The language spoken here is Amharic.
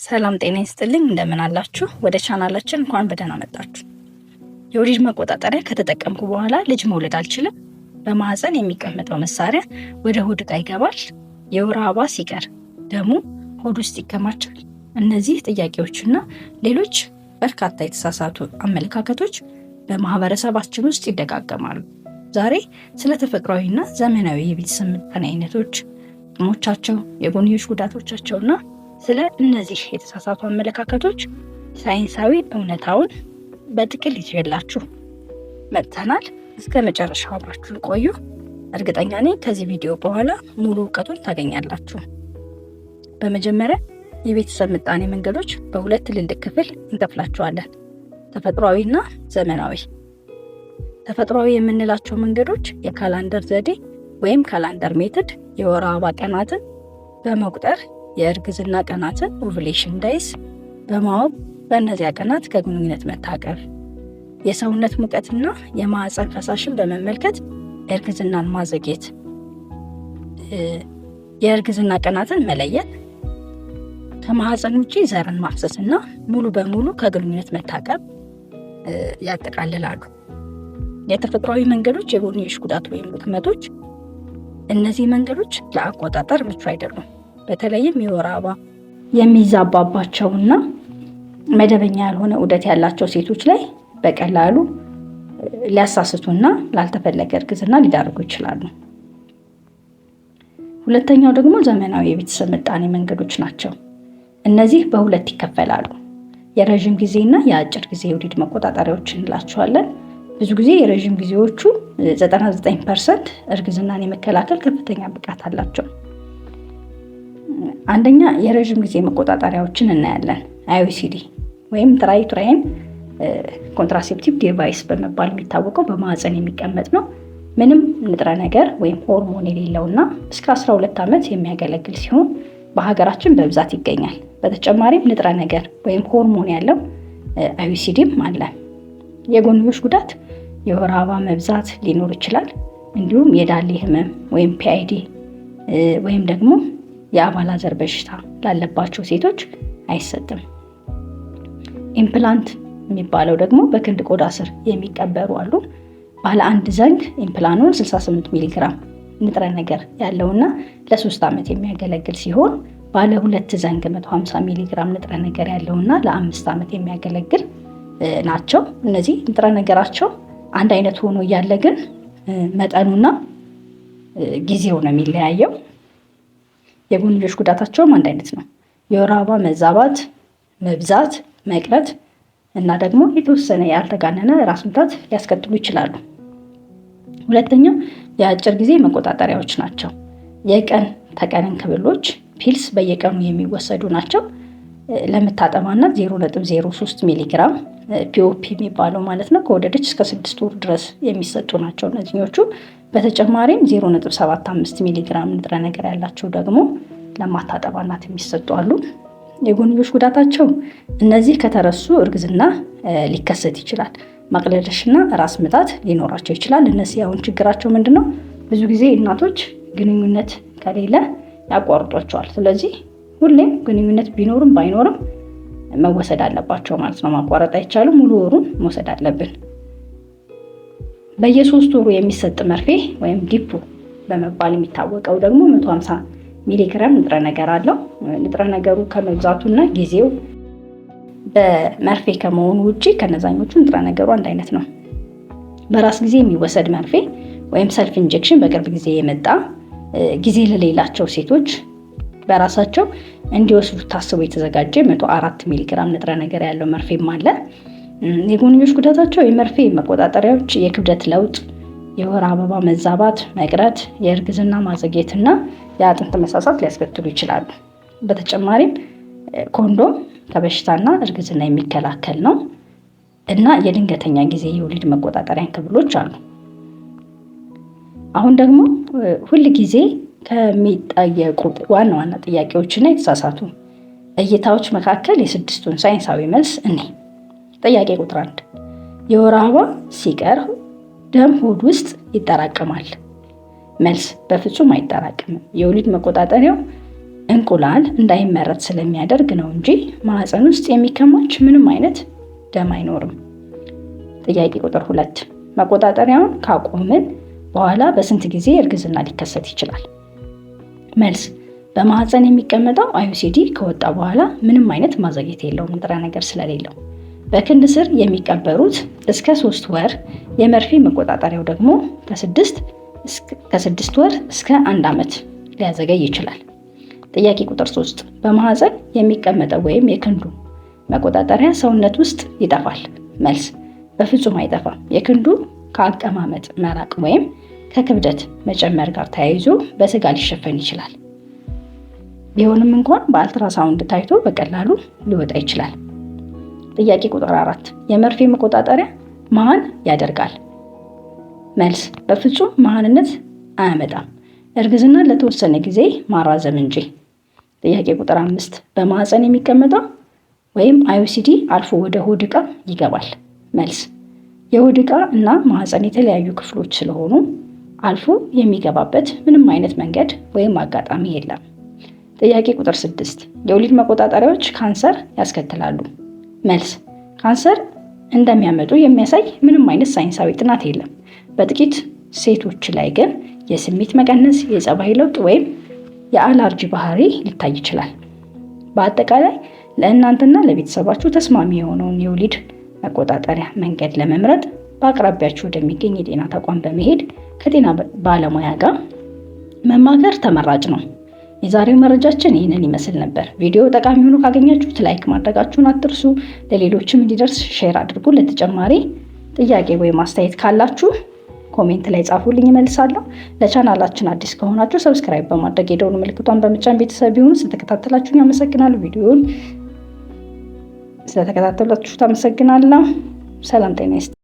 ሰላም ጤና ይስጥልኝ፣ እንደምን አላችሁ? ወደ ቻናላችን እንኳን በደህና መጣችሁ። የወሊድ መቆጣጠሪያ ከተጠቀምኩ በኋላ ልጅ መውለድ አልችልም። በማህፀን የሚቀመጠው መሳሪያ ወደ ሆድ ዕቃ ይገባል። የወር አበባ ሲቀር ደሙ ሆድ ውስጥ ይከማቻል። እነዚህ ጥያቄዎችና ሌሎች በርካታ የተሳሳቱ አመለካከቶች በማህበረሰባችን ውስጥ ይደጋገማሉ። ዛሬ ስለ ተፈጥሯዊና ዘመናዊ የቤተሰብ ምጣኔ አይነቶች፣ ጥቅሞቻቸው፣ የጎንዮሽ ጉዳቶቻቸውና ስለ እነዚህ የተሳሳቱ አመለካከቶች ሳይንሳዊ እውነታውን በጥቅል ይዤላችሁ መጥተናል። እስከ መጨረሻው አብራችሁን ቆዩ። እርግጠኛ ነኝ ከዚህ ቪዲዮ በኋላ ሙሉ እውቀቱን ታገኛላችሁ። በመጀመሪያ የቤተሰብ ምጣኔ መንገዶች በሁለት ትልልቅ ክፍል እንከፍላቸዋለን፣ ተፈጥሯዊና ዘመናዊ። ተፈጥሯዊ የምንላቸው መንገዶች የ calendar ዘዴ ወይም calendar method፣ የወር አበባ ቀናትን በመቁጠር የእርግዝና ቀናትን ovulation days በማወቅ በእነዚያ ቀናት ከግንኙነት መታቀብ፣ የሰውነት ሙቀትና የማህፀን ፈሳሽን በመመልከት የእርግዝናን ማዘግየት፣ የእርግዝና ቀናትን መለየት፣ ከማህፀን ውጪ ዘርን ማፍሰስና ሙሉ በሙሉ ከግንኙነት መታቀብ ያጠቃልላሉ። የተፈጥሯዊ መንገዶች የጎንዮሽ ጉዳት ወይም ድክመቶች፣ እነዚህ መንገዶች ለአቆጣጠር ምቹ አይደሉም። በተለይም የወር አበባ የሚዛባባቸውና መደበኛ ያልሆነ ዑደት ያላቸው ሴቶች ላይ በቀላሉ ሊያሳስቱና ላልተፈለገ እርግዝና ሊዳርጉ ይችላሉ። ሁለተኛው ደግሞ ዘመናዊ የቤተሰብ ምጣኔ መንገዶች ናቸው። እነዚህ በሁለት ይከፈላሉ። የረዥም ጊዜና የአጭር ጊዜ የወሊድ መቆጣጠሪያዎች እንላቸዋለን። ብዙ ጊዜ የረዥም ጊዜዎቹ 99% እርግዝናን የመከላከል ከፍተኛ ብቃት አላቸው። አንደኛ የረዥም ጊዜ መቆጣጠሪያዎችን እናያለን። IUCD ወይም intrauterine contraceptive device በመባል የሚታወቀው በማህፀን የሚቀመጥ ነው። ምንም ንጥረ ነገር ወይም ሆርሞን የሌለውና እስከ 12 ዓመት የሚያገለግል ሲሆን በሀገራችን በብዛት ይገኛል። በተጨማሪም ንጥረ ነገር ወይም ሆርሞን ያለው IUCD ም አለ። የጎንዮሽ ጉዳት የወር አበባ መብዛት ሊኖር ይችላል። እንዲሁም የዳሌ ህመም ወይም PID ወይም ደግሞ የአባላዘር በሽታ ላለባቸው ሴቶች አይሰጥም። Implant የሚባለው ደግሞ በክንድ ቆዳ ስር የሚቀበሩ አሉ። ባለ አንድ ዘንግ Implanon 68 ሚሊግራም ንጥረ ነገር ያለውና ለ3 ዓመት የሚያገለግል ሲሆን ባለ ሁለት ዘንግ 150 ሚሊግራም ንጥረ ነገር ያለውና ለ5 ዓመት የሚያገለግል ናቸው። እነዚህ ንጥረ ነገራቸው አንድ አይነት ሆኖ እያለ ግን መጠኑና ጊዜው ነው የሚለያየው። የጎንዮሽ ጉዳታቸውም አንድ አይነት ነው። የወር አበባ መዛባት፣ መብዛት፣ መቅረት እና ደግሞ የተወሰነ ያልተጋነነ ራስ ምታት ሊያስከትሉ ይችላሉ። ሁለተኛው የአጭር ጊዜ መቆጣጠሪያዎች ናቸው። የቀን ተቀን እንክብሎች pills በየቀኑ የሚወሰዱ ናቸው። ለምታጠባ እናት 0.03 ሚሊግራም POP የሚባለው ማለት ነው። ከወለደች እስከ 6 ወር ድረስ የሚሰጡ ናቸው እነዚህኞቹ። በተጨማሪም 0.75 ሚሊግራም ንጥረ ነገር ያላቸው ደግሞ ለማታጠባ እናት የሚሰጡ አሉ። የጎንዮሽ ጉዳታቸው እነዚህ ከተረሱ እርግዝና ሊከሰት ይችላል። ማቅለሽለሽና ራስ ምታት ሊኖራቸው ይችላል። እነዚህ አሁን ችግራቸው ምንድን ነው? ብዙ ጊዜ እናቶች ግንኙነት ከሌለ ያቋርጧቸዋል። ስለዚህ ሁሌም ግንኙነት ቢኖርም ባይኖርም መወሰድ አለባቸው ማለት ነው። ማቋረጥ አይቻልም። ሙሉ ወሩን መውሰድ አለብን። በየሶስት ወሩ የሚሰጥ መርፌ ወይም Depo በመባል የሚታወቀው ደግሞ 150 ሚሊግራም ንጥረ ነገር አለው። ንጥረ ነገሩ ከመብዛቱና ጊዜው በመርፌ ከመሆኑ ውጭ ከነዛኞቹ ንጥረ ነገሩ አንድ አይነት ነው። በራስ ጊዜ የሚወሰድ መርፌ ወይም self injection በቅርብ ጊዜ የመጣ ጊዜ ለሌላቸው ሴቶች በራሳቸው እንዲወስዱት ታስቦ የተዘጋጀ 104 ሚሊግራም ንጥረ ነገር ያለው መርፌም አለ። የጎንዮሽ ጉዳታቸው የመርፌ መቆጣጠሪያዎች የክብደት ለውጥ፣ የወር አበባ መዛባት፣ መቅረት፣ የእርግዝና ማዘግየትና የአጥንት መሳሳት ሊያስከትሉ ይችላሉ። በተጨማሪም ኮንዶም ከበሽታና እርግዝና የሚከላከል ነው እና የድንገተኛ ጊዜ የወሊድ መቆጣጠሪያ እንክብሎች አሉ። አሁን ደግሞ ሁል ጊዜ ከሚጠየቁ ዋና ዋና ጥያቄዎችና የተሳሳቱ እይታዎች መካከል የስድስቱን ሳይንሳዊ መልስ እኔ። ጥያቄ ቁጥር 1፣ የወር አበባ ሲቀር ደም ሆድ ውስጥ ይጠራቀማል? መልስ፣ በፍጹም አይጠራቀምም። የወሊድ መቆጣጠሪያው እንቁላል እንዳይመረት ስለሚያደርግ ነው እንጂ ማህፀን ውስጥ የሚከማች ምንም አይነት ደም አይኖርም። ጥያቄ ቁጥር 2፣ መቆጣጠሪያውን ካቆምን በኋላ በስንት ጊዜ እርግዝና ሊከሰት ይችላል? መልስ፣ በማህፀን የሚቀመጠው IUCD ከወጣ በኋላ ምንም አይነት ማዘግየት የለውም ንጥረ ነገር ስለሌለው። በክንድ ስር የሚቀበሩት እስከ 3 ወር፣ የመርፌ መቆጣጠሪያው ደግሞ ከ6 ወር እስከ አንድ ዓመት ሊያዘገይ ይችላል። ጥያቄ ቁጥር 3፣ በማህፀን የሚቀመጠው ወይም የክንዱ መቆጣጠሪያ ሰውነት ውስጥ ይጠፋል? መልስ፣ በፍጹም አይጠፋም። የክንዱ ከአቀማመጥ መራቅ ወይም ከክብደት መጨመር ጋር ተያይዞ በስጋ ሊሸፈን ይችላል። ቢሆንም እንኳን በአልትራሳውንድ ታይቶ በቀላሉ ሊወጣ ይችላል። ጥያቄ ቁጥር 4፣ የመርፌ መቆጣጠሪያ መሃን ያደርጋል? መልስ፣ በፍጹም መሃንነት አያመጣም። እርግዝና ለተወሰነ ጊዜ ማራዘም እንጂ። ጥያቄ ቁጥር 5፣ በማህፀን የሚቀመጠው ወይም IUCD አልፎ ወደ ሆድ ዕቃ ይገባል? መልስ፣ የሆድ ዕቃ እና ማህፀን የተለያዩ ክፍሎች ስለሆኑ አልፎ የሚገባበት ምንም አይነት መንገድ ወይም አጋጣሚ የለም። ጥያቄ ቁጥር 6፣ የወሊድ መቆጣጠሪያዎች ካንሰር ያስከትላሉ? መልስ፣ ካንሰር እንደሚያመጡ የሚያሳይ ምንም አይነት ሳይንሳዊ ጥናት የለም። በጥቂት ሴቶች ላይ ግን የስሜት መቀነስ፣ የጸባይ ለውጥ ወይም የአለርጂ ባህሪ ሊታይ ይችላል። በአጠቃላይ ለእናንተና ለቤተሰባችሁ ተስማሚ የሆነውን የወሊድ መቆጣጠሪያ መንገድ ለመምረጥ በአቅራቢያችሁ ወደሚገኝ የጤና ተቋም በመሄድ ከጤና ባለሙያ ጋር መማከር ተመራጭ ነው። የዛሬው መረጃችን ይህንን ይመስል ነበር። ቪዲዮ ጠቃሚ ሆኖ ካገኛችሁት like ማድረጋችሁን አትርሱ። ለሌሎችም እንዲደርስ share አድርጉ። ለተጨማሪ ጥያቄ ወይም አስተያየት ካላችሁ comment ላይ ጻፉልኝ፣ እመልሳለሁ። ለቻናላችን አዲስ ከሆናችሁ subscribe በማድረግ የደወል ምልክቷን በመጫን ቤተሰብ ይሁኑ። ስለተከታተላችሁኝ አመሰግናለሁ። ቪዲዮውን ስለተከታተላችሁ አመሰግናለሁ። ሰላም፣ ጤና ይስጥ።